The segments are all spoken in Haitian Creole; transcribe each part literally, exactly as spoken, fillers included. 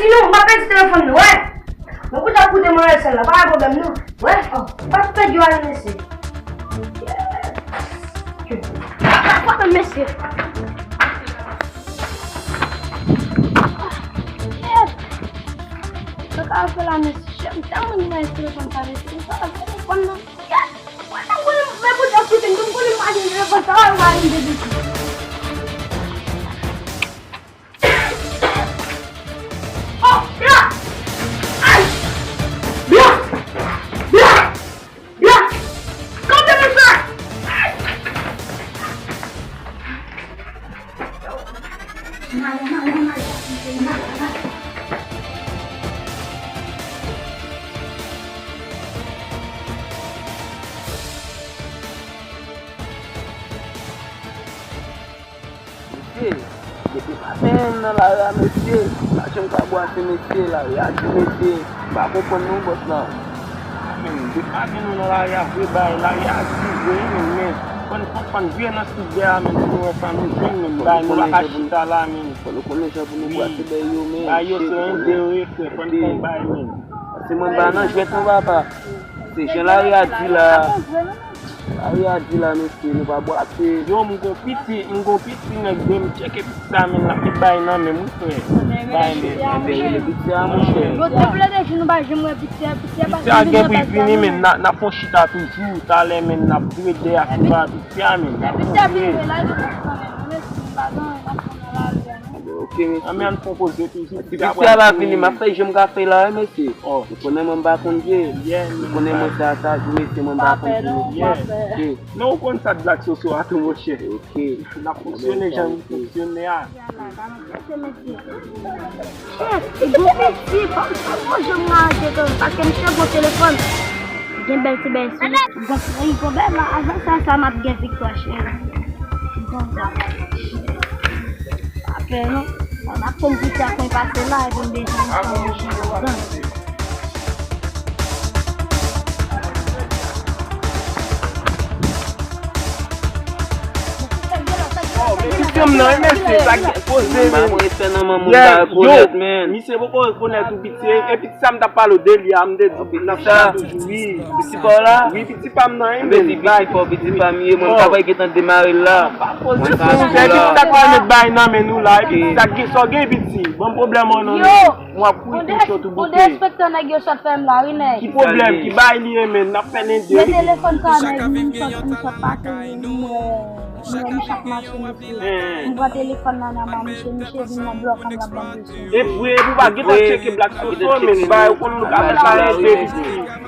Non, m pa pèdi telefòn nan, wè. Mwen kontan koute mwen sèl la, pa gen pwoblèm non. Wè, oh, pa pèdi yo ale mesye. Pa pwoblèm mesye. Sa ka fè la mesye, m tèlman renmen telefòn sa mesye, sa ka fè telefòn nan. Mwen, mwen, mwen, mwen, mwen, mwen, mwen, mwen, mwen, mwen, mwen, mwen, mwen, mwen, mwen, mwen, Oh, bra! Ay! Bra! Bra! Bra! Kanpe mesye! Ay! Mesye, depi maten m nan lari a, mesye, m pa janm ka bwate, mesye, lari a di, mesye, m pa konprann non, bòs la. Men, depi maten nou nan lari a, vre bagay, lari a di vre, wi, men, men, fò n, fò n, fò n vire nan Sibè a, men, pou nou wè sa nou jwenn, men, bagay, nou pa ka chita la, men. Fò nou konnen jan pou nou bwate bagay yo, men. Bagay yo se yon de yo ye, frè, fò n fè yon bagay, men. Se mwen pa nan jwèt non, papa. Se jan lari a di la. Lari a di la, mesye, nou pa bwate. Yo, m gon piti, m gon piti nèg de m tcheke piti sa, men l ap met bagay nan men m, wi, frè. Bay men. Enben, rele piti a, monchè. Yo te plede jou nou pa janm wè piti a, piti a pa janm vin nan tèt pa nou. Piti a gen pou l vini, men n a, n ap fè yon chita toujou, talè, men n ap vire dèyè sou pa piti a, men. Piti a vin wè la, yo pa fè anyen, non, mesye, m pa gen anyen, m ap pran nan lari a, non. Ok, mesye. Anben, ann fè yon koze toujou. Ti piti a pa vini, m ap fè jan m ka fè la, wi, mesye. Ou konnen mwen m pa konn jwe. Ou konnen mwen sa, sa jou, mesye, mwen m pa konn jwe, mesye. Ok. Non, ou konn sa, Black Soso a tou, monchè. Ok. N ap fonksyone jan nou fonksyone a. Chèf, e gon piti, pa, pa gon jan m arete kanmenm, paske misye gon telefòn. Gen bèl ti bèl sou li. Gon, gon bèl la, avan sa, sa m ap gen viktwa, chèf. Gon jan. Pa pè non. N ap konn piti a konn pase la, epi m bezwen yon fanm. Piti m nan, wi, mesye, sa gen poze, men. Mwen respè nan manman m, ta rekonèt, men. Misye poko rekonèt ou, piti, e piti sa m t ap pale w de li a, m te di w, n ap chita toujou, wi. Piti pa w la? Wi, piti pa m nan, wi, men. Piti pa w, piti pa m ye, mwen, m ta pral gentan demare l la. Mwen pa sou la. Piti sa k pral met bay nan men nou la, e piti sa gen, sa w gen, piti. Bon pwoblèm ou non, men. Mwen ap kouri tou cho tou bouke. Ou derespekte nèg yo sot fè m la, wi, nèg. Ki pwoblèm? Ki bay li ye, men? N ap fè len de. Men telefòn sa, nèg, m sot, m sot pase, m wè, m wè misye ap mache, mesye. M pran telefòn nan nan men misye, misye vin nan blòk an, l ap ban m presyon. E vre, epi w pa gentan tcheke Black Soso, men, bay, ou konn nou ka fè sa len de, piti.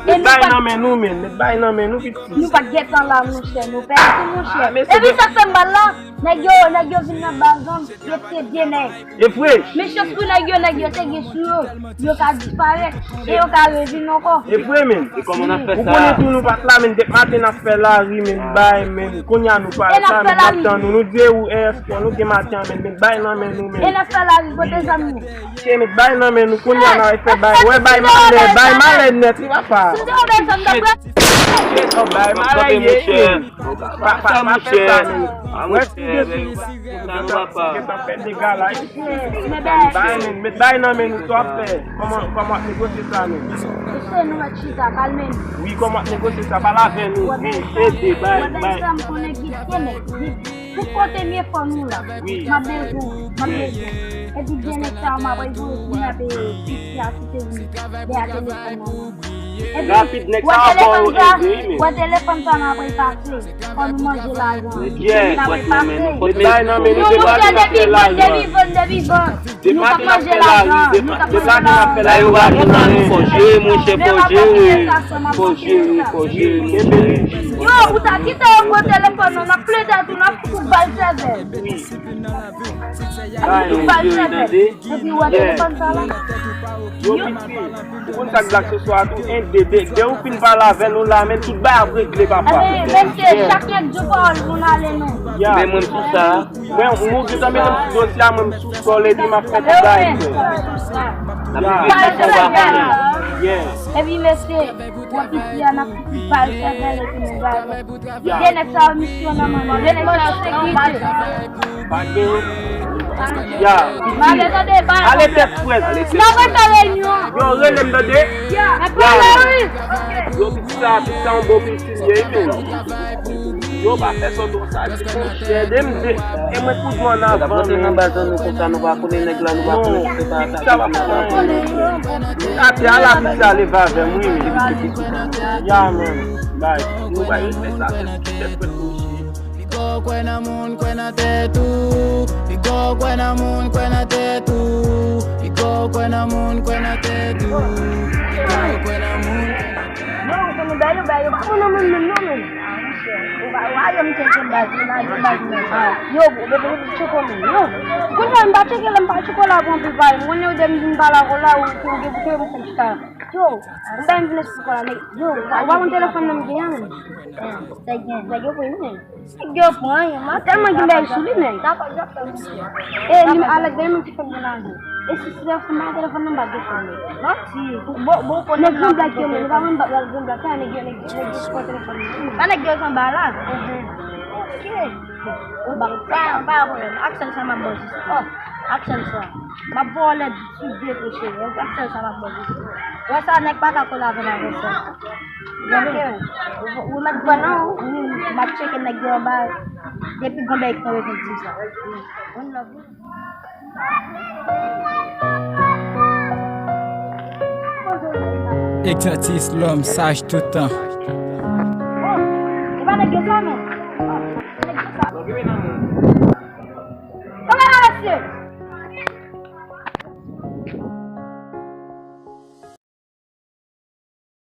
Met bay nan men nou, men, met bay nan men nou, piti. Nou pa t gentan la, monchè, nou pèdi tou, monchè. Epi sa k fè m mal la, nèg yo, nèg yo vin nan baz an, yo te de nèg. E vre. Men chans pou nèg yo, nèg yo te gen sou yo, yo ka disparèt, e yo ka revin ankò. E vre, men. E kòman n ap fè sa? Ou konnen tou nou pa t la, men, dèk maten n ap fè lari, men, bay, men. Kounye a nou pa la, men, n ap tann nou. Nou di ou, e, èske nou gen maten an, men, met bay nan men nou, men. E n ap fè lari, kote zam yo? Che, met bay nan men nou, kounye a n a fè bay. Wè, bay malè, bay malè nèt, wi, papa. Bay malè ye, men. Pa, pa, pa fè sa, men. Wè, si de sou, gentan fè dega la. Bay, men, met bay nan men nou, sa w ap fè. Kòman, kòman w ap negosye sa, men? Mesye, nou mèt chita, kalme n. Wi, kòman w ap negosye sa? Pale avè nou, wi, ede, bay, bay. Wè, bay sa, m konnen gid, se nèg, gid. Tout kote m ye fò nou la. M ap bezwen, m ap bezwen. Epi byen nèg sa yo m ap voye vini ap piti a kite vini dèyè telefòn nan. Epi wè telefòn sa, wè telefòn sa n ap repase. Fò nou manje lajan. N ap repase. Met bay nan men nou, depi maten n ap fè lari. Depi vann, depi vann, depi vann. Nou p ap manje lajan, nou p ap manje lajan. Fò jere, monchè, fò jere. Fò jere, fò jere, monchè. Yo, ou ta kite yo pran telefòn nan, n ap plede tou, n ap fout ou bal sèvèl. N ap fout ou bal sèvèl. Epi ou wè telefòn sa la. Yo, piti, ou konn sa k Black Soso a tou, en de, de, de ou fin pale avè nou la, men tout bagay ap regle, papa. Ebyen, mesye, chak nèg di pawòl moun ale non. Men mwen m sou sa. Mwen, mwen gentan mete m sou dosye a, mwen m sou sòl, epi m ap fè tout bagay, frè. N ap viv konba, konnen. Epi, mesye, wè piti a, n ap bal sèvèl epi nou bal. De nèg sa yo misyon nan manman. De nèg sa yo sekirite. Pa gen. Ya. Ale tèt frèt. N ap rete reyinyon. Yo rele m tande. Ya. Yo piti sa, piti sa yon bon piti li ye, men. Yo pa fè sòt sa, di konsa. Tande m de. E mwen toujou ann avan, men. Nan baz nou konsa, nou pa konnen nèg la, nou pa konnen se pa sa. Sa pa konnen. Atè a la piti ale va avè m, wi, men. Ya, men. Bay. Nou bay respè sa, tèt frèt pou misye. Piga w kwè nan moun, kwè nan tèt ou. Piga w kwè nan moun, kwè nan tèt ou. Piga w kwè nan moun, kwè nan tèt ou. Piga w kwè nan moun, kwè nan tèt ou. Non, se nou bay yo, bay yo. Pa moun nan moun menm, non, menm. Ou pa, ou pa janm tcheke baz, ou pa janm baz, non. Yo, bebe, bebe, tcheke w menm, yo. Kounye a, m pa tcheke la, m pa tcheke w la pou anpil pale. M konnen ou depi m vin pale ak ou la, ou, ou gen pou tcheke m fè chita. Yo, m pa vin vin esplike w la, men, yo, ou pa konn telefòn nan m gen an, menm. Sa gen. Sa gen pou li, menm. Nèg yo pran, yo, m tèlman gen bèl sou li, nèg. E, li, Alex, gen moun ki fè m gen lajan. E si se telefòn nan, telefòn nan, m pa gen fè, nèg. Manti. Bon, bon, bon, nèg gran blak yo, men, nou pa konn blak, gran blak, nèg yo, nèg, nèg yo pran telefòn nan. Pa nèg yo k anba la. Mhm. Ok. Bon, pa, pa pwoblèm. Ak sèl sa, m ap ba w jistis. Ak sèl sa. M ap ba w lèd sou de kou, cheri. Ak sèl sa, m ap ba w jistis. Wè sa, nèg pa ka kole avè m avè sa. Ou mèt pran non, wi, m ap tcheke nèg yo anba. Depi gon bèy ki tonbe vin di sa. One love, wi. Exotis, l'homme sage tout temps. E pa nèg yo sa, non. Kòman la, mesye?